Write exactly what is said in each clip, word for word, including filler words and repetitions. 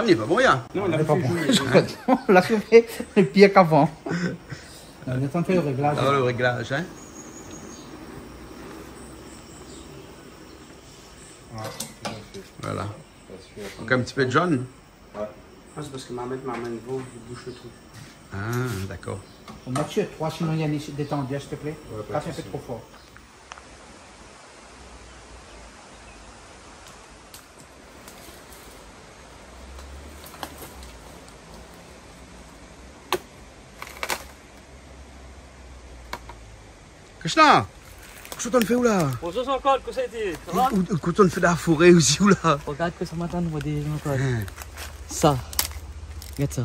Lé pa bon, ya. Non, nou la fé joué. Lé pa bon. Nou la fé pir k'avan. Nou atann fé lo réglaz. Ah, lo réglaz, in. Voilà. Donk in ti pé de jaune. Ouais. Ah, sé parske ma min, ma min dovan, i boush lo trik. Ah, dakor. Ou mèt sur troi, sinon i y a in détandi, s'il te plaît. Ouais, pas de souci. Pas in pé tro for. Krishna, kosa ou antann fé ou la ? Bonjour Jean-Claude, kosa i di ? Sa va ? Ou, ou, kosa ou antann fé dan la foré osi ou la ? Regard kosa ma antann rodé, Jean-Claude. Hein. Sa. Regard sa.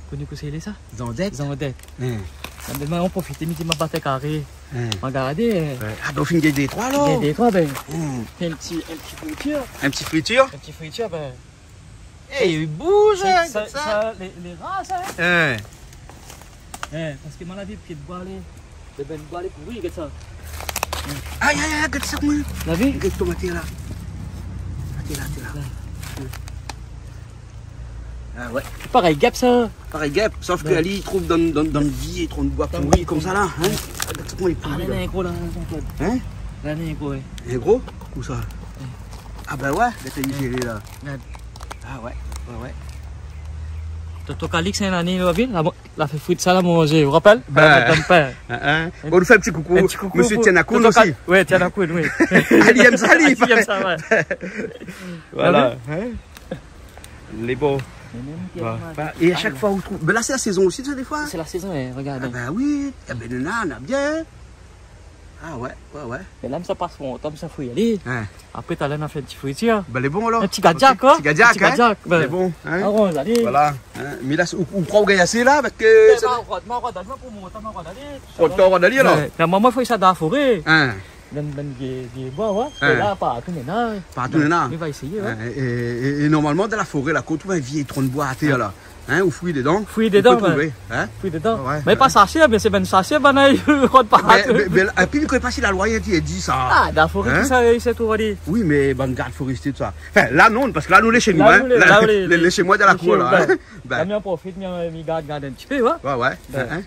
Koné kosa i lé sa ? Zandèt. Zandèt. Hein. Sa, bin, ma profité, mi di ma bat karé. Hein. Ma gardé, euh. Ouais. Ah, bin, ou fine gingn dé troi, alor ? Gingn dé troi, bin. Hmm. Fé in ti, in ti fritir. In ti fritir ? In ti fritir, bin. Eh, i bouj, hein, sa, sa, sa, lé, lé rar, sa, hein. Hein. Eh, parske ma la vi pié d'boi, lé, lé bèl boi, lé pouri, gard sa. Ay, ay, ay, gard sa, koman. La vi ? Gard tomat la. Atann, la, atann, la. La. Ah ouais. Parèy gèp, sa. Parèy gèp, sof ke ali i trouv dan, dan, dan vié tron d'boi pouri konmsa la, hein. Gard sa koman li lé pouri la. Ah, la, néna in gro la, Jean-Claude. Hein ? La, néna in gro, ouais. In gro ? Ousa ? Ouais. Ah bin ouais, la, té zélé la. Gard. Ah ouais, ouais, ouais. Tonton Calix, in ané, la vi, la, la fé frit sa, la manzé, ou rapèl ? Bin, la donn pin. Hein, hein. Bon, nou fé in ti koukou. In ti koukou mésyé pou Tianakoun tonton osi. Cal-, ouais, Tianakoun, oui. Ali i èm sa, ali. Ali i èm sa, ouais. Voilà, hein. Lé bon. Mé mèm ki... Bah, é a shak foi ou trouv, bin la, sé la sézon osi, sa, défoi. Sé la sézon, hein, regard. Ah bin oui, é bin, néna, néna bien. Ah ouais, ouais, ouais. Mé la, mi sa pas mon tan, mi sa fouy ali. Hein. Apré, talèr, nou fé in ti fritir. Bin, lé bon, alor. In ti gadiak, koi. Ok. Ti gadiak, hein. In ti gadiak, bin. Lé bon, hein. Ah ouais, alé. Voilà, hein. Mé la, ou, ou kroi ou gingn asé la, avèk, euh, sa ? Bin, ma rod, ma rod, alé, pou mon tan, ma rod, alé. Ou rod, ou rod, alé, alor. Ouais. Mé moin, moin, fo sa dan la foré. Hein. Bin, bin, vié, vié boi, ouais. Hein. É la, partou néna. Partou néna. Mé va éséyé, ouais. Hein, é, é, é normalman, dan la foré la, kan ou trouv in vié tron d'boi atèr la, hein, ou fouy dedan, fouy dedan, ou pé trouvé, hein. Fouy dedan. Ouais, ouais. Mé pa sashé, mé sé bann sashé, bann, i rod partou. Mé, mé, mé, épi, mi koné pa si la loi i intèrdi sa. Ah, dan la foré, hein, tousa, i sé tou, on va dir. Oui, mé bann gard forestié, tousa. Anfin, la, non, parske la, nou lé shé nou, hein. La, nou lé, la, nou lé, nou lé shé moin, dan la kour, la, hein. Bin. La, mi an profit, mi, mi gard, gard in ti pé, ouais. Ouais, ouais. Bin. Hein, hein.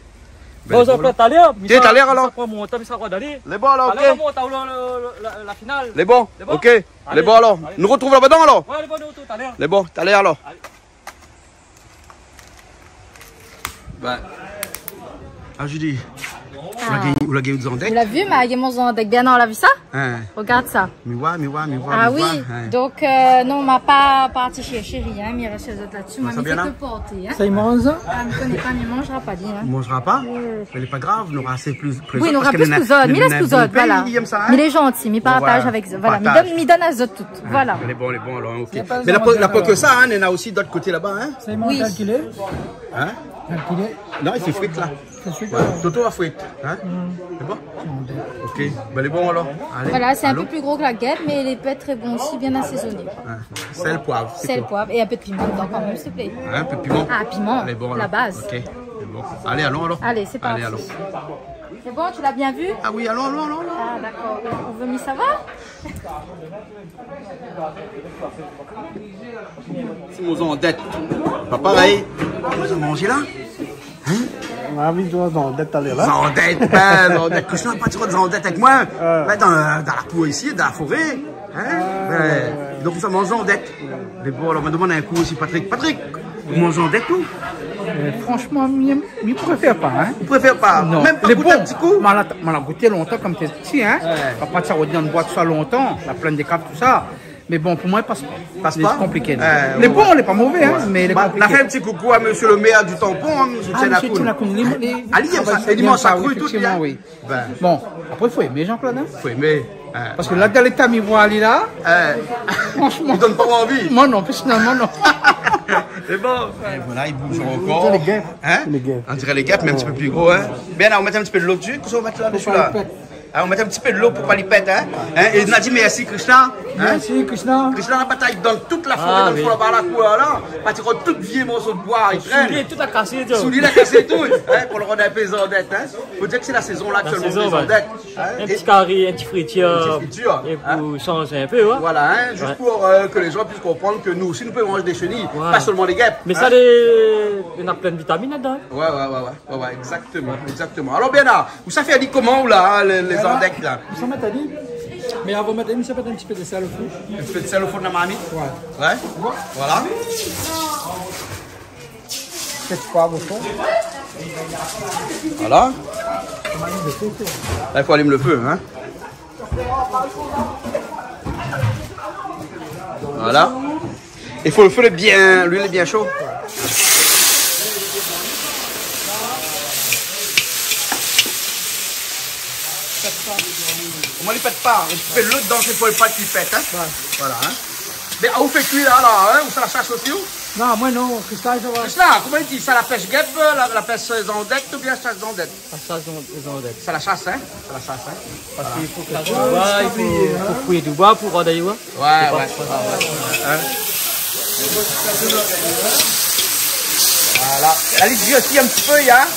Bon, bin, Jean-Claude, talèr, mi sa, talèr, alor. Mi sa pran mon tan, mi sa rod alé. Lé bon, alor, ok. Talèr, mon tan, la, la, la, la final. Lé bon, ok. Lé bon. Lé bon, alor. Alé. Nou artrouv laba dan, alor. Ouais, lé bon, nou artrouv talèr. Lé bon, talèr, alor. Alé. Bin. Ah, Julie. Ah. Ou la gingn, ou la gingn out zandèk ? Ou la vi, ma la gingn mon zandèk. Bien, non, ou la vi sa ? Hein. Regard sa. Mi voi, mi voi, mi voi, mi voi, hein. Ah oui, donk, euh, non, ma pa parti shèrsh rien, mi rès shé zot la dsi. Moin, mi fé ke porté, hein. Sa i manz ? Ah, mi koné pa, mi manzra pa, li, hein. Manzra pa ? Ouais. Mé lé pa grav, nora asé pli, pli zot, oui, nora plis pou zot. Parske néna, mé lès pou zot, voilà. Néna in bon péi, li èm sa, hein. Mé lé zanti, mi partaj avèk zot, voilà. Voilà, mi donn, mi donn azot tout, voilà. Lé bon, lé bon, alor, ok. Mé la, pa, la, pa ke sa, hein, néna osi dot koté laba, hein. Sa i manz kalkilé. Hein ? Kalkilé. Non, i fé frit, la. Tout de suite. Ouais. Toto a frit, hein ? Mm. Lé bon ? Ok. Bin, lé bon, alor. Alé. Voilà, sé in pé pli gro ke la gèp, mé li pé èt tré bon osi, bien asézoné. Hein. Sèl, poiv, sé tout. Sèl, poiv é in pé de piman dedan kan mèm, s'il te plaît. Hein, in pé de piman ? Ah, piman, la baz. Lé bon. Ok. Lé bon. Alé, alon, alor. Alé, sé parti. Alé, alon. Sé bon, ou la bien vi ? Ah oui, alon, alon, alon, alon. Ah, dakor. Ou vé mi sava ? Sé mon zandèt. Pa parèy. Kosa ou manz la ? Hein ? Ma la vi zandèt talèr la. Zandèt, bin, zandèt. Kosa ou la pa di zandèt avèk moin ? Euh. Bin, dan, dan la kour isi, dan la foré. Hein ? Ah, bin, ouais, ouais. Donk, ou sa manz zandèt. Lé bon, alor, ma domann in kou osi, Patrick. Patrick, ou manz zandèt, ou ? Euh, franchman, mi, mi préfèr pa, hein. Ou préfèr pa ? Non. Mèm pa gout in ti kou ? Lé bon. Ma la, ma la gouté lontan, kan mi té pti, hein. Ouais. Papa té sa rod dan boi, tousa, lontan, la plèn dé kap, tousa. Mé bon, pou moin, i pas pa. Pas pa ? Lé konpliké, non. Lé bon, lé pa mové, hein, mé lé konpliké. Bah, nou fé in ti koukou à monsieur le maire du Tampon, hein, monsieur Tianakoun. Ah, monsieur Tianakoun, li, li, ah, li èm sa, li manz sa kru, tout, éfèktivman, hein. Oui. Bin. Bon, apré, fo èmé Jean-Claude, hein. Fo èmé, hein. Parske la, dan léta mi voi ali la, euh, franchman, i donn pa anvi. Moin non, pèrsonèlman, non. Lé bon. É voilà, i bouj ankor. Lé gèp. Hein ? Lé gèp. On diré lé gèp, mé in ti pé pli gro, hein. Bien, la, nou mèt in ti pé de lo dsi, kosa ou mèt la dsi la ? Fo pa pèt. Hein, nou mèt in ti pé dolo pou pa li pèt, hein. Hein, é nou di mèrsi Krishna, hein. Mèrsi Krishna. Krishna la batay dann tout la foré, dann fon laba la kour la. Parské tout vié morso d'boi i trène. Tout la kasé, tout. Soulié la kasé tout, hein, pou lo rod in pé zandèt, hein. Fo dir ke sé la sézon la aktièlman, lé zandèt, hein. In ti kari, in ti fritir. In ti fritir, é pou shanjé in pé, ouais. Voilà, hein, zis pou, euh, ke lé zan i pé konprann ke nou osi nou pé manz dé sheni, pa sèlman lé gèp, hein. Mé sa, lé, néna plin vitamine ladan, hein. Ouais, ouais, ouais, ouais. Ouais, ouais, exactement, exactement. Alor, Bernard, ou sa fé ali koman, ou la, lé, lé zandèt la ? Ou sa mèt ali. Mé avan mèt ali, mi sa mèt in ti pé de sèl o fon. In ti pé de sèl o fon de la marmit ? Ouais. Ouais. Voilà. Voilà. Pèt pa o fon. Voilà. La, i fo alim lo fé, hein. Voilà. I fo lo fé lé bien, luil lé bien sho. Koman li pèt pa ? Ou fé lot dan, sé pou pa li pèt, hein ? Ouais. Voilà, hein. Mé, ah, ou fé kui la, la, hein ? Ou sa la shas osi, ou ? Non, moin non, Krishna, sa va. Krishna, koman i di sa, la pèsh gèp, la, la pèsh zandèt, oubien shas zandèt ? La shas zan-, zandèt. Sa la shas, hein ? Sa la shas, hein ? Parské i fo ke, ouais, i fo, fo fouy diboi pou rod ali, ouais. Ouais, ouais. Hein ? Voilà. La, li di osi in ti pé, hein ?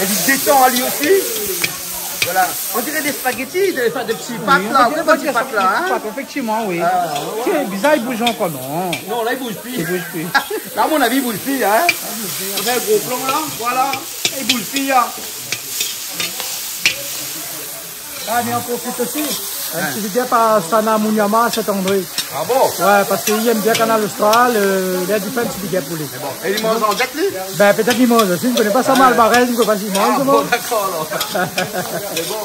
Li détan ali osi. Voilà. On diré dé spaghetti, dé, anfin, dé ti pat la. Oui, on diré dé ti pat la, hein ? Pat, éfèktivman, oui. Ah, ouais. Tiens, bizar, i bouz ankor, non ? Non, la, i bouz pi. I bouz pi. La, a mon avi, i bouz pi, hein ? Ou fé in gro plan, la. Voilà. I bouz pi, hein. Ah, mé an profit osi. In ti big up à Sana Munyama, Saint-André. Ah bon ? Ouais, parské li èm bien Kanal Austral, euh, li la di fé in ti big up pou li. Mé bon. É li manz zandèt, li ? Ben, pétèt li manz osi, mi koné pa sa, mal barèl, mi koné pa si li manz, bon, dakor, alor. Mé bon.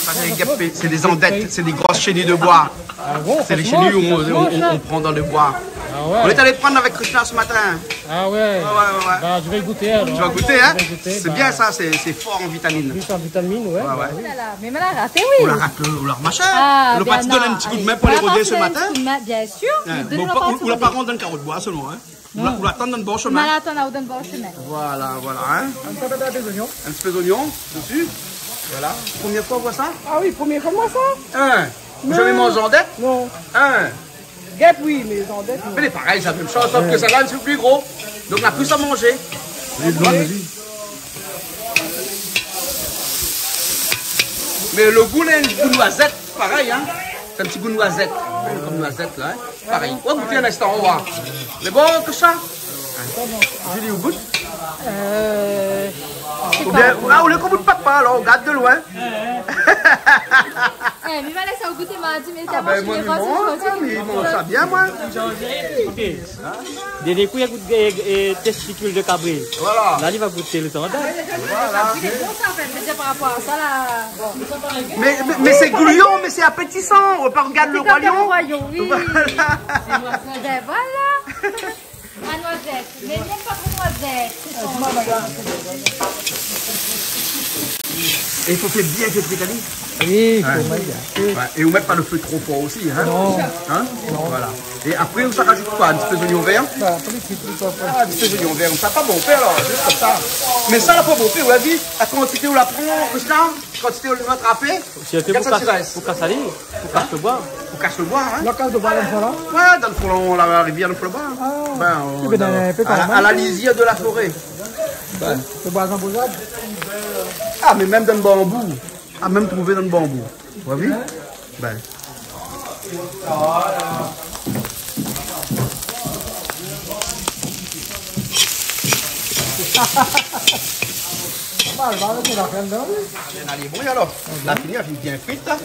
Sa, sé dé gèp, sé dé zandèt, sé dé gro sheni d'boi. Ah bon, fransheman, sé dé sheni ou, ou, ou pran dann lo boi. Ah ouais. Nou lé alé prann avèk Krishna se matin. Ah ouais. Ouais, ouais, ouais, ouais. Bah, je vais goûter alors. Tu vas goûter, hein ? Je vais goûter, bah. Sé bien sa, sé, sé for an vitamine. Rish an vitamine, ouais, ouais, bah oui. Oh la la, mé ma la raté, oui. Ou la rat lo, ou la machin. Ah, bien non. Lo pati done in ti kou d'min pou alé rodé se matin. Voilà, in ti kou d'min, bien sûr. Hein, mé bon, pa, ou, ou la pa rant dann karo d'boi sèlman, hein. Ou la, ou la atann dann bor shemin. Ma la atann aou dann bor shemin. Voilà, voilà, hein. In ti pé zoignon. In ti pé zoignon dési. Voilà. Promié foi ou voi sa ? Ah oui, promié foi mi voi sa. Hein. Ou la zamé manz zandèt ? Non. Hein. Gèp, oui, mé zandèt, non. Mé lé parèy, sa, mèm shoz, sof ke sa la, lé in ti pé pli gro. Donk, na plis a manzé. Mé lo gou, lé in gou noizèt, parèy, hein. Sé in ti gou noizèt. Kom noizèt, la, hein. Parèy. Ou va gouté in instan, ou va voir. Lé bon, tout sa ? Julie, ou gout ? Euh, sé pa. Oubien, ah, ou lé kom out papa, alor, ou gard de loin. Eh, mi va lès aou gouté, ma di, mé... Ah, ben, moin, mi manz sa bien, moin. Ok. Dèrnié kou, li la gout, euh, euh, testicule de cabri. Voilà. La, li va gouté lo zandèt. Voilà. Lé bon, sa, an fèt, mé sé par rapor a sa, la. Bon. Mé, mé, mé sé glouyan, mé sé apétisan. Ou pa rogard lo Roi Lion. Lo Roi Lion, oui. Voilà. Ben voilà. La noizèt. Mé mi èm pa tro noizèt. Sé son. É i fo fé bien fé frit ali. Oui, i fo mèt bien. Ouais. É ou mèt pa lo fé tro for osi, hein ? Non. Hein ? Non. Voilà. É apré, ou sa razout koi ? In ti pé zoignon vèr ? Bah, apré, sé tout sa, koi. Ah, in ti pé zoignon vèr, sa pa bonpé, alor, zis komsa. Mé sa, la pa bonpé, ou la vi, la kantité ou la pran, tout sa, kantité ou la trapé. Sé in pé pou kas, pou kas ali, pou kas lo boi. Pou kas lo boi, hein ? La kas lo boi, dann fon la ? Ouais, dann fon la, la rivièr, dann fon laba. Ah. Ben, é ben, dann, euh, in pé a la, a la lizir de la foré. Ben. Lo boi zanbozad. Ah, mé mèm dann banbou. Ah, mèm trouvé dann banbou. Ou la vi ? Ben. Mal, mal, mé la fé dan, oui. Bien alé, bon, alor. La fini, la fini bien frit, la. Ouais.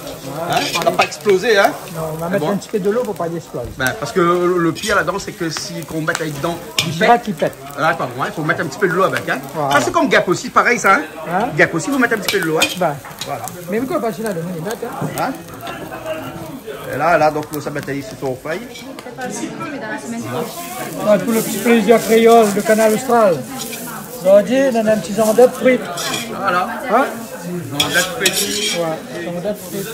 Hein ? La pa èksplozé, hein ? Non, nou va mèt in ti pé dolo pou pa li èksploz. Ben, parske lo, lo pir ladan, sé ke si ou mèt ali dedan, li pèt. Dirèk li pèt. La, pa bon, hein, i fo mèt in ti pé dolo avèk, hein. Voilà. Sa, sé kom gèp osi, parèy, sa, hein. Hein ? Gèp osi, i fo mèt in ti pé dolo, hein. Ben. Voilà. Mé mi koné pa si la demann, li mèt, hein. Hein ? É la, la, donk, sa va èt isi sou fèy. Ouais, pou lo ti plézir kréol de Kanal Austral. Zordi, nou néna in ti zandèt frit. Voilà. Hein ? Zandèt frit. Ouais, zandèt frit.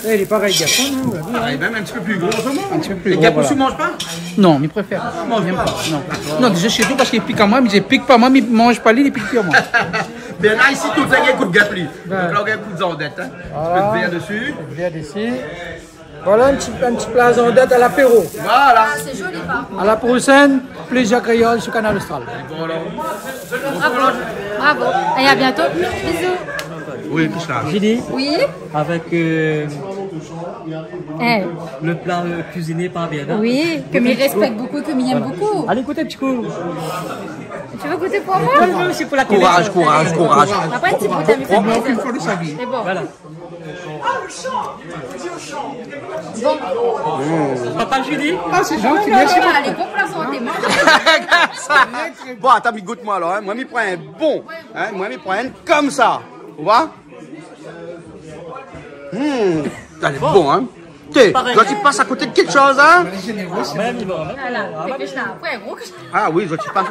Eh, li lé parèy, garson, hein, ou la vi, hein. Ah, li lé mèm in ti pé pli gro, an se moman. In ti pé pli gro, voilà. Lé gars pou manz pa ? Non, mi préfèr. Ah, manz pa. Non. Non, déza, sirtou parske li pik amoin, mi di pik pa moin, mi manz pa li, li pik pi amoin. Bin la, isi, tout sa, i gout gèp, li. Bin. Donk la, ou gingn kout zandèt, hein. Voilà. In ti pé de vèr dési. Vèr dési. Voilà in ti, in ti pla zandèt a lapéro. Voilà. Ah, c'est joli, par contre. À la prochaine, Plaisir Créole sur Kanal Austral. Bravo. Bravo. Et à bientôt. Bisous. Oui, tout sa. Julie. Oui. Avec, euh, eh, le plat, euh, cuisiné par Bernard. Oui, ke mi rèspèk bokou, ke mi èm bokou. Voilà. Allez, goûte un petit coup. Tu veux goûter pour moi ? Oui, oui, c'est pour la télé. Courage, courage, courage. Après, un petit bout, ça me fait plaisir. Pran, pran, pran in foi dan sa vi. C'est bon. Voilà. Bon. Papa Julie. Ah, c'est gentil, merci beaucoup. Allez, bon pour la santé, mange. Bon, atann, mi gout amoin alor, hein. Moin, mi pran in bon, hein. Moin, mi pran in konmsa. Ou voi ? Hmm, lé bon, hein. Té, parèy. Zot i pas a koté de kékshoz, hein. Mèm, i manz, hein. Voilà, sé ke sa. Apré, gro ke sa. Ah oui, zot i pas.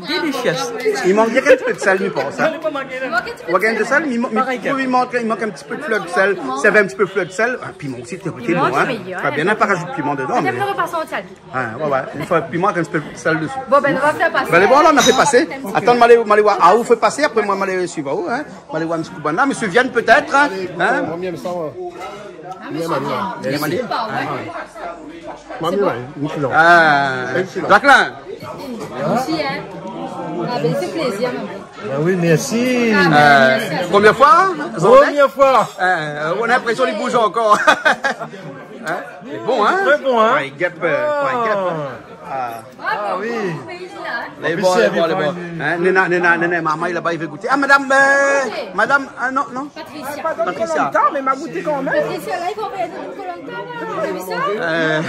Delicious. I mank in ti pé de sèl, mi pans, hein. I mank in ti pé de sèl. Ou gingn de sèl, mi, mi, parèy, mi trouv i mank, i mank in ti pé de flèr de sèl. Piman. Si navé in ti pé flèr de sèl, ah, piman osi, té, lé bon, hein. Piman, lé méyèr, hein. Fo bien pa razout piman dedan, mé... Mèm le repa santi, alé. Ah, ouais, ouais. I fo piman avèk in ti pé de sèl dési. Bon, bin, nou va fé pasé. Bin, lé bon, la, nou la fé pasé. Atann, ma alé, ma alé oir aou i fé pasé, apré, moin, ma alé suiv aou, hein. Ma alé oir in ti kou bann la, mésyé Vienne, pétèt, hein. Hein ? Moin, mi èm sa, moin. Ah, mésyé Vienne. Mésyé Vienne. Moin, mi èm, ouais. Moin, mi èm, excellent. Ah, excellent. Jacqueline. Osi, hein. Ah, bin, sé plézir, maman. Ah oui, merci. Ah, bin, mèrsi azot. Euh, première fois, hein, Zandèk ? Première fois. Euh, on a l'impression qu'il bouge encore. Hein ? C'est bon, hein ? Très bon, hein ? Pran in gèp, euh, pran in gèp, hein. Ah. Ah oui. Lé bon, lé bon, lé bon. Hein, néna, néna, néna, marmay laba, i vé gouté. Ah, madame, euh, madame, ah, non, non. Patricia. Ah, pa lontan, mé ma gouté kan mèm. Patricia, la, i fo pa èt lontan, la. Ou la vi sa ? Euh.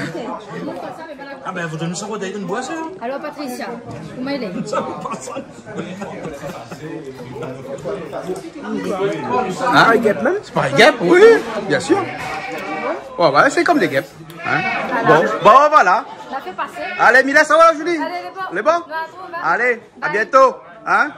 Ah bin, fo donn sa, fo donn in boison. Alor, Patricia, koman i lé ? Sa, pa sa. Hein ? Parèy gèp mèm ? Sé parèy gèp, oui, bien sûr. Ouais, ouais, sé konm dé gèp. Hein ? Voilà. Bon, bon, voilà. Nou la fé pasé. Alé, mi lès aou, Julie. Alé, lé bon. Lé bon ? Nou artrouv, hein. Alé, à bientôt. Hein ?